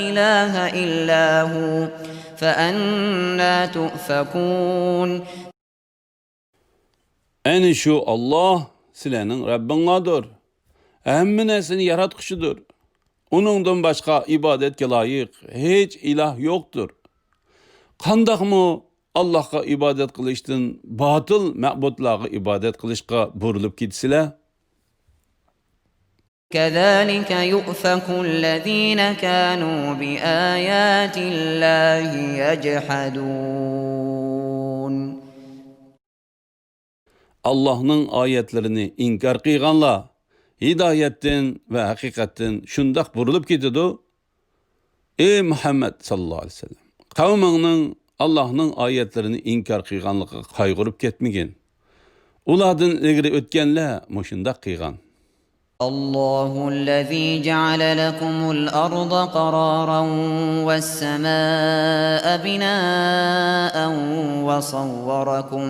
إله إلا هو فأنا تؤفكون. ئەنە شۇ ئاللا سىلەرنىڭ رەببىڭلاردۇر. ھەممە نەرسىنى ياراتقۇچىدۇر. ئۇنىڭدىن باشقا ئىبادەتكە لايىق ھېچ ئىلاھ يوقتۇر. قانداقمۇ ئاللاھقا ئىبادەت قىلىشتىن باتىل مەبۇدلارغا ئىبادەت قىلىشقا بۇرۇلۇپ كېتىسىلەر؟ كذلك يؤفك الذين كانوا بآيات الله يجحدون. ئاللاھنىڭ ئايەتلىرىنى ئىنكار قىلغانلار ھىدايەتتىن ۋە ھەقىقەتتىن شۇنداق بۇرۇلۇپ كېتىدۇ. ئەي مۇھەممەد ساللاللاھۇ ئەلەيھى ۋەسەللەم، قەۋمىڭنىڭ ئاللاھنىڭ ئايەتلىرىنى ئىنكار قىلغانلىقىغا قايغۇرۇپ كەتمىگىن. ئۇلاردىن ئىلگىرى ئۆتكەنلەر مۇشۇنداق قىلغان. الله الذي جعل لكم الأرض قرارا والسماء بناء وصوركم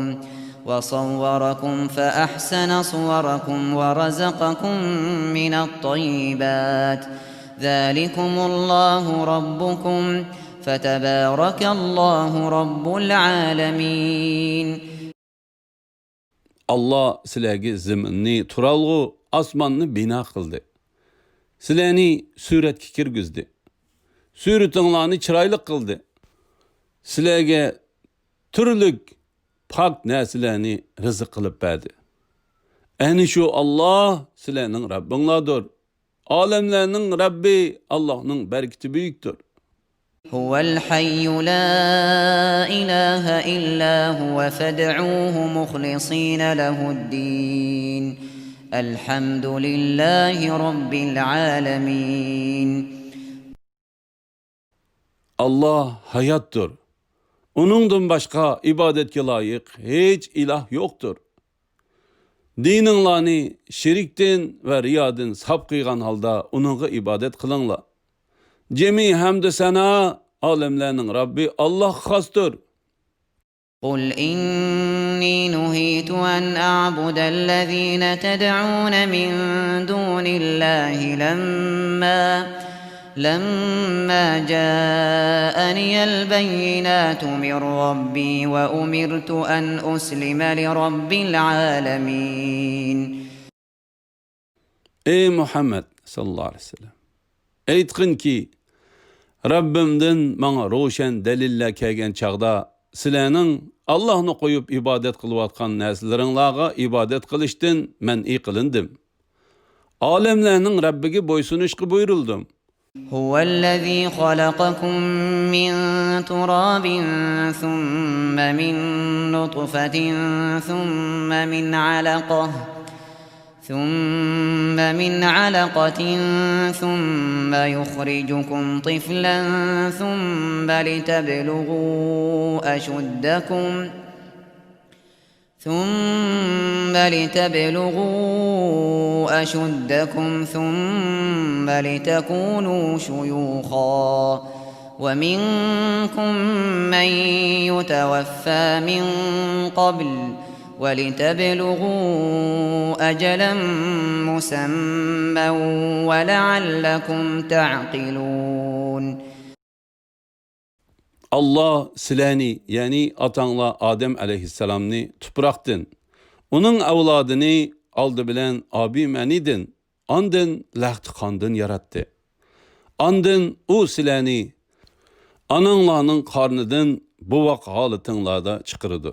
وصوركم فأحسن صوركم ورزقكم من الطيبات ذلكم الله ربكم فتبارك الله رب العالمين. ئاللا سىلەرگە زېمىننى تۇرالغۇ، ئاسماننى بىنا قىلدى. سىلەرنى سۈرەتكە كىرگۈزدى. سۈرىتىڭلارنى چىرايلىق قىلدى. سىلەرگە تۈرلۈك پاك نەرسىلەرنى رىزىق قىلىپ بەردى. ئەنە شۇ ئاللا سىلەرنىڭ رەببىڭلاردۇر. ئالەملەرنىڭ رەببى ئاللاھنىڭ بەرىكىتى بۈيۈكتۇر. هو الحي لا إله إلا هو فادعوه مخلصين له الدين الحمد لله رب العالمين. ئاللا ھاياتتۇر. ئۇنىڭدىن باشقا ئىبادەتكە لايىق ھېچ ئىلاھ يوقتۇر. دىنىڭلارنى شېرىكتىن ۋە رىيادىن ساپ قىلغان ھالدا ئۇنىڭغا ئىبادەت قىلىڭلار. جىمى ھەمدۇ سەنا ئالەملەرنىڭ رەببى ئاللاھقا خاستۇر. قل إني نهيت أن أعبد الذين تدعون من دون الله لما لما جاءني البينات من ربي وأمرت أن أسلم لرب العالمين. ئەي مۇھەممەد ساللاللاھۇ ئەلەيھى ۋەسەللەم، ئېيتقىنكى، رەببىمدىن ماڭا روشەن دەلىللەر كەلگەن چاغدا سىلەرنىڭ ئاللاھنى قويۇپ ئىبادەت قىلىۋاتقان نەرسىلىرىڭلارغا ئىبادەت قىلىشتىن مەنئى قىلىندىم. ئالەملەرنىڭ رەببىگە بويسۇنۇشقا بۇيرۇلدۇم. هو الذي خلقكم من تراب ثم من نطفة ثم من علقة ثم من علقة ثم يخرجكم طفلا ثم لتبلغوا أشدكم ثم لتبلغوا أشدكم ثم لتكونوا شيوخا ومنكم من يتوفى من قبل ولتبلغوا أجلا مسمى ولعلكم تعقلون. ئاللا سىلەرنى، يەنى ئاتاڭلار ئادەم ئەلەيھىسسالامنى تۇپراقتىن، ئۇنىڭ ئەۋلادىنى ئالدى بىلەن ئابىمەنىدىن، ئاندىن لەختە قاندىن ياراتتى. ئاندىن ئۇ سىلەرنى ئاناڭلارنىڭ قارنىدىن بوۋاق ھالىتىڭلاردا چىقىرىدۇ.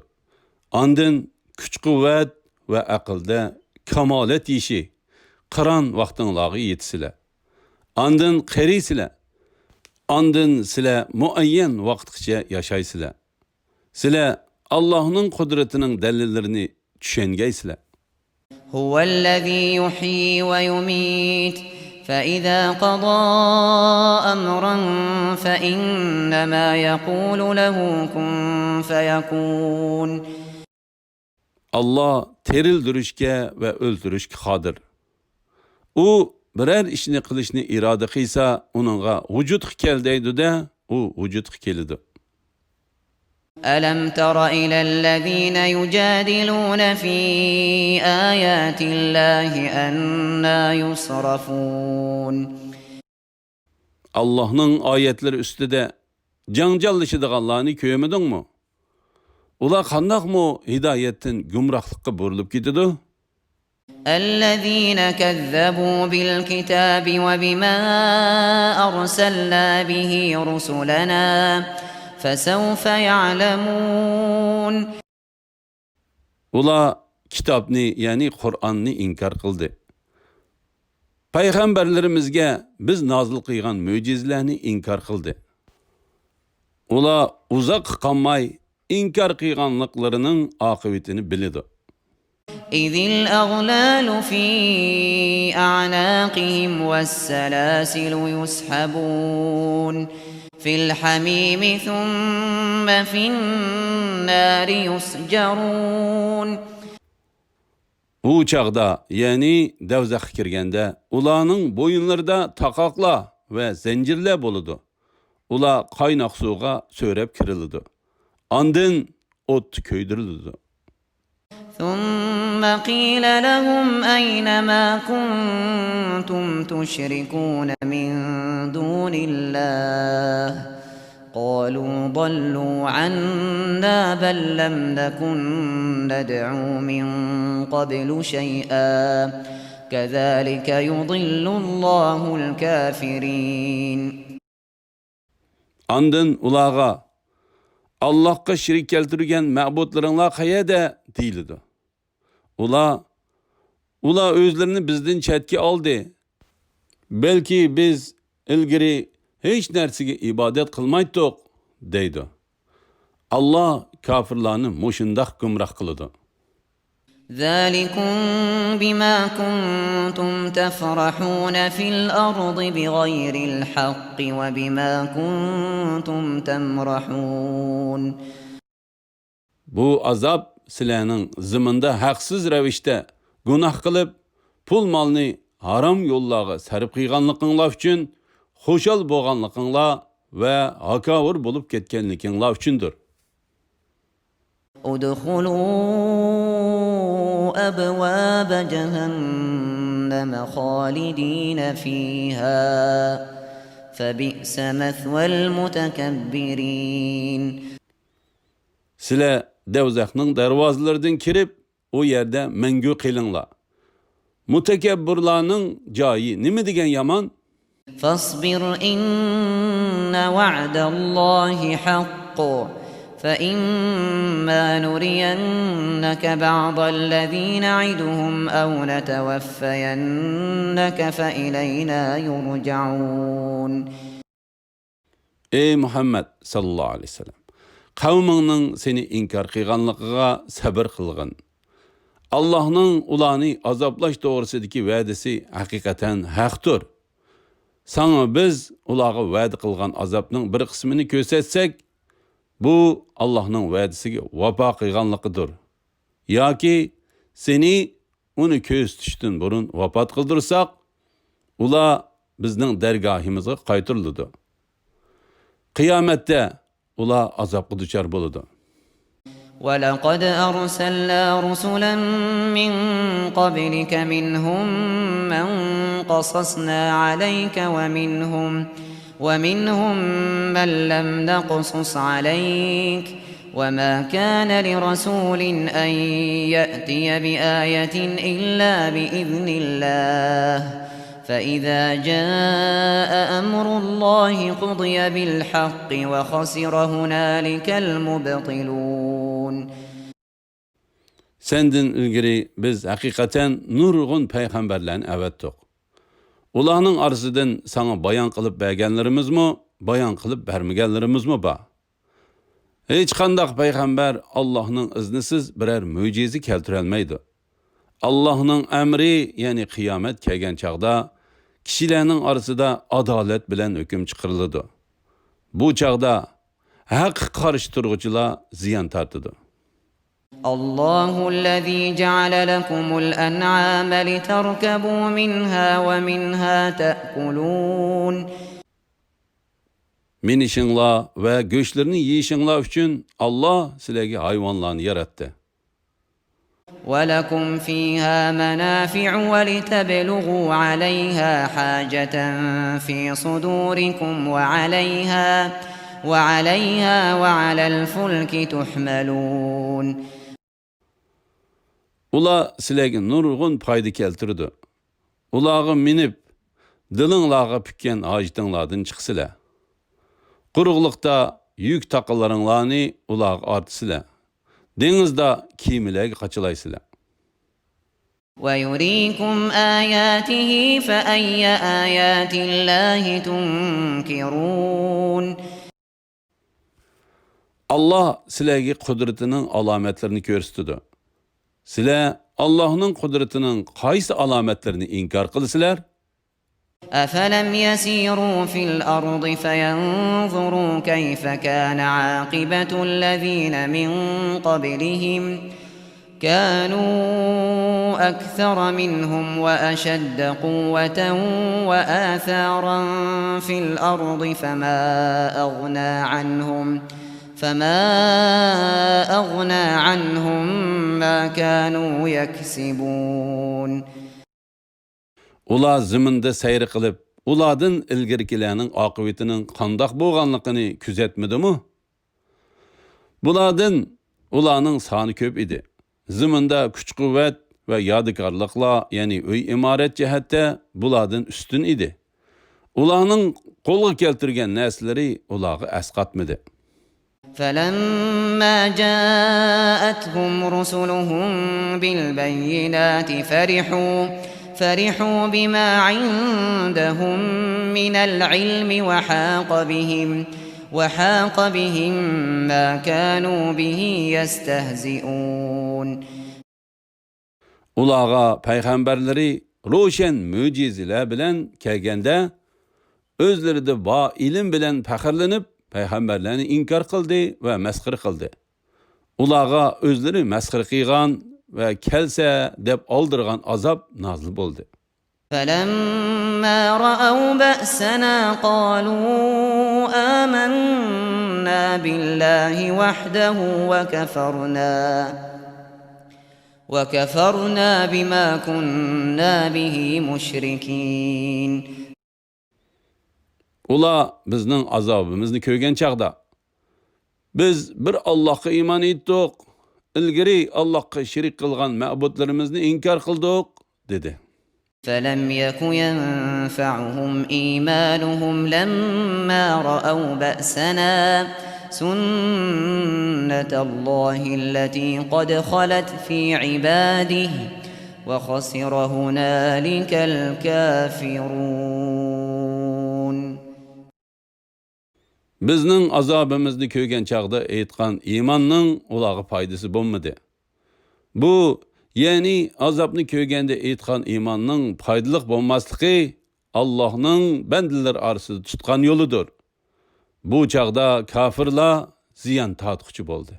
ئاندىن كۈچ-قۇۋۋەت ۋە ئەقىلدە كامالەت يېشى، قىران ۋاقتىڭلارغا يېتىسىلەر. ئاندىن قېرىيسىلەر. ئاندىن سىلەر مۇئەييەن ۋاقىتقىچە ياشايسىلەر. سىلەر ئاللاھنىڭ قۇدرىتىنىڭ دەلىللىرىنى چۈشەنگەيسىلەر. هو الذي يحيي ويميت فإذا قضى أمرا فإنما يقول له كن فيكون. ئاللا تىرىلدۈرۈشكە ۋە ئۆلتۈرۈشكە قادىر. ئۇ بىرەر ئىشنى قىلىشنى ئىرادە قىلسا، ئۇنىڭغا ۋۇجۇدقا كەل دەيدۇ-دە، ئۇ ۋۇجۇدقا كېلىدۇ. ألم تر إلى الذين يجادلون في آيات الله أنى يصرفون. ئاللاھنىڭ ئايەتلىرى ئۈستىدە جاڭجاللىشىدىغانلارنى كۆرمىدىڭمۇ؟ ئۇلار قانداقمۇ ھىدايەتتىن گۇمراھلىققا بۇرۇلۇپ كېتىدۇ؟ الذين كذبوا بالكتاب وبما أرسلنا به رسلنا فسوف يعلمون. ئۇلار كىتابنى، يەنى قۇرئاننى ئىنكار قىلدى. پەيغەمبەرلىرىمىزگە بىز نازىل قىلغان مۆجىزىلەرنى ئىنكار قىلدى. ئۇلار ئۇزاققا قالماي ئىنكار قىلغانلىقلىرىنىڭ ئاقىۋىتىنى بىلىدۇ. إذ الأغلال في أعناقهم والسلاسل يسحبون في الحميم ثم في النار يسجرون. ئۇ چاغدا، يەنى دوزاخقا كىرگەندە، ئۇلارنىڭ بويۇنلىرىدا تاقاقلار ۋە زەنجىرلەر بولىدۇ. ئۇلار قايناق سۇغا سۆرەپ كىرىلىدۇ. ئاندىن ئوتتا كۆيدۈرۈلىدۇ. ثم قيل لهم أين ما كنتم تشركون من دون الله قالوا ضلوا عنا بل لم نكن ندعو من قبل شيئا كذلك يضل الله الكافرين. ئاندىن ئۇلارغا، ئاللاھقا شېرىك كەلتۈرگەن مەبۇدلىرىڭلار قەيەردە؟ دېيىلىدۇ. ئۇلار، ئۇلار ئۆزلىرىنى بىزدىن چەتكە ئالدى. بەلكى بىز ئىلگىرى ھېچ نەرسىگە ئىبادەت قىلمايتتۇق، دەيدۇ. ئاللا كاپىرلارنى مۇشۇنداق گۇمراھ قىلىدۇ. ذلكم بما كنتم تفرحون في الأرض بغير الحق وبما كنتم تمرحون. بۇ ئازاب سىلەرنىڭ زېمىندا ھەقسىز رەۋىشتە گۇناھ قىلىپ، پۇل-مالنى ھارام يوللارغا سەرپ قىلغانلىقىڭلار ئۈچۈن، خۇشال بولغانلىقىڭلار ۋە ھاكاۋۇر بولۇپ كەتكەنلىكىڭلار ئۈچۈندۇر. ادخلوا أبواب جهنم خالدين فيها فبئس مثوى المتكبرين. سىلەر دەۋزەخنىڭ دەرۋازىلىرىدىن كىرىپ، ئۇ يەردە مەڭگۈ قېلىڭلار. مۇتەكەببۇرلارنىڭ جايى نېمە دېگەن يامان! فاصبر إن وعد الله حق فإما نرينك بعض الذي نعدهم أو نتوفينك فإلينا يرجعون. ئەي مۇھەممەد ساللاللاھۇ ئەلەيھى ۋەسەللەم، قەۋمىڭنىڭ سېنى ئىنكار قىلغانلىقىغا سەبىر قىلغىن. ئاللاھنىڭ ئۇلارنى ئازابلاش توغرىسىدىكى ۋەدىسى ھەقىقەتەن ھەقتۇر. ساڭا بىز ئۇلارغا ۋەدە قىلغان ئازابنىڭ بىر قىسمىنى كۆرسەتسەك، بۇ ئاللاھنىڭ ۋەدىسىگە ۋاپا قىلغانلىقىدۇر. ياكى سېنى ئۇنى كۆرسىتىشتىن بۇرۇن ۋاپات قىلدۇرساق، ئۇلار بىزنىڭ دەرگاھىمىزغا قايتۇرۇلىدۇ. قىيامەتتە ئۇلار ئازابقا دۇچار بولىدۇ. ولقد أرسلنا رسلا من قبلك منهم من قصصنا عليك ومنهم ومنهم من لم نقصص عليك، وما كان لرسول أن يأتي بآية إلا بإذن الله، فإذا جاء أمر الله قضي بالحق وخسر هنالك المبطلون. سەندىن ئىلگىرى بىز ھەقىقەتەن نۇرغۇن پەيغەمبەرلەرنى ئەۋەتتۇق. ئۇلارنىڭ ئارىسىدىن ساڭا بايان قىلىپ بەرگەنلىرىمىزمۇ، بايان قىلىپ بەرمىگەنلىرىمىزمۇ بار. ھېچقانداق پەيغەمبەر ئاللاھنىڭ ئىزنىسىز بىرەر مۆجىزە كەلتۈرەلمەيدۇ. ئاللاھنىڭ ئەمرى، يەنى قىيامەت كەلگەن چاغدا كىشىلەرنىڭ ئارىسىدا ئادالەت بىلەن ھۆكۈم چىقىرىلىدۇ. بۇ چاغدا ھەققە قارشى تۇرغۇچىلار زىيان تارتىدۇ. الله الذي جعل لكم الأنعام لتركبوا منها ومنها تأكلون. مىنىشىڭلار ۋە گۆشلىرىنى يېيىشىڭلار ئۈچۈن ئاللا سىلەرگە ھايۋانلارنى ياراتتى. ولكم فيها منافع ولتبلغوا عليها حاجة في صدوركم وعليها وعليها وعلى الفلك تحملون. ئۇلار سىلەرگە نۇرغۇن پايدا كەلتۈرىدۇ. ئۇلارغا مىنىپ، دىلىڭلارغا پۈككەن ھاجىتىڭلاردىن چىقىسىلەر. قۇرۇقلۇقتا يۈك تاقىلىرىڭلارنى ئۇلارغا ئارتىسىلەر. دېڭىزدا كېمىلەرگە قاچىلايسىلەر. ويريكم آياته فأي آيات الله تنكرون. ئاللا سىلەرگە قۇدرىتىنىڭ ئالامەتلىرىنى كۆرسىتىدۇ. سىلەر ئاللاھنىڭ قۇدرىتىنىڭ قايسى ئالامەتلىرىنى ئىنكار قىلىسىلەر؟ أفلم يسيروا في الأرض فينظروا كيف كان عاقبة الذين من قبلهم كانوا أكثر منهم وأشد قوة وآثارا في الأرض فما أغنى عنهم فما أغنى عنهم ما كانوا يكسبون. ئۇلار زېمىندا سەير قىلىپ، ئۇلاردىن ئىلگىرىكىلەرنىڭ ئاقىۋىتىنىڭ قانداق بولغانلىقىنى كۆزەتمىدىمۇ؟ بۇلاردىن ئۇلارنىڭ سانى كۆپ ئىدى. زېمىندا كۈچ-قۇۋۋەت ۋە يادىكارلىقلار، يەنى ئۆي-ئىمارەت جەھەتتە بۇلاردىن ئۈستۈن ئىدى. ئۇلارنىڭ قولغا كەلتۈرگەن نەرسىلىرى ئۇلارغا ئەسقاتمىدى. فلما جاءتهم رسلهم بالبينات فرحوا فرحوا بما عندهم من العلم وحاق بهم وحاق بهم ما كانوا به يستهزئون. ئۇلارغا پەيغەمبەرلىرى روشەن مۆجىزىلەر بىلەن كەلگەندە، ئۆزلىرىدە بار ئىلىم بىلەن پەخىرلىنىپ، پەيغەمبەرلەرنى ئىنكار قىلدى ۋە مەسخىرە قىلدى. ئۇلارغا ئۆزلىرى مەسخىرە قىلغان ۋە كەلسە دەپ ئالدىرىغان ئازاب نازىل بولدى. فلما رأوا بأسنا قالوا آمنا بالله وحده وكفرنا وكفرنا بما كنا به مشركين. ئۇلار بىزنىڭ ئازابىمىزنى كۆرگەن چاغدا، بىز بىر ئاللاھقا ئىمان ئېيتتۇق، ئىلگىرى ئاللاھقا شېرىك قىلغان مەبۇدلىرىمىزنى ئىنكار قىلدۇق، دېدى. فلم يك ينفعهم إيمانهم لما رأوا بأسنا سنة الله التي قد خلت في عباده وخسر هنالك الكافرون. بىزنىڭ ئازابىمىزنى كۆرگەن چاغدا ئېيتقان ئىماننىڭ ئۇلارغا پايدىسى بولمىدى. بۇ، يەنى ئازابنى كۆرگەندە ئېيتقان ئىماننىڭ پايدىلىق بولماسلىقى ئاللاھنىڭ بەندىلىرى ئارىسىدا تۇتقان يولىدۇر. بۇ چاغدا كاپىرلار زىيان تارتقۇچى بولدى.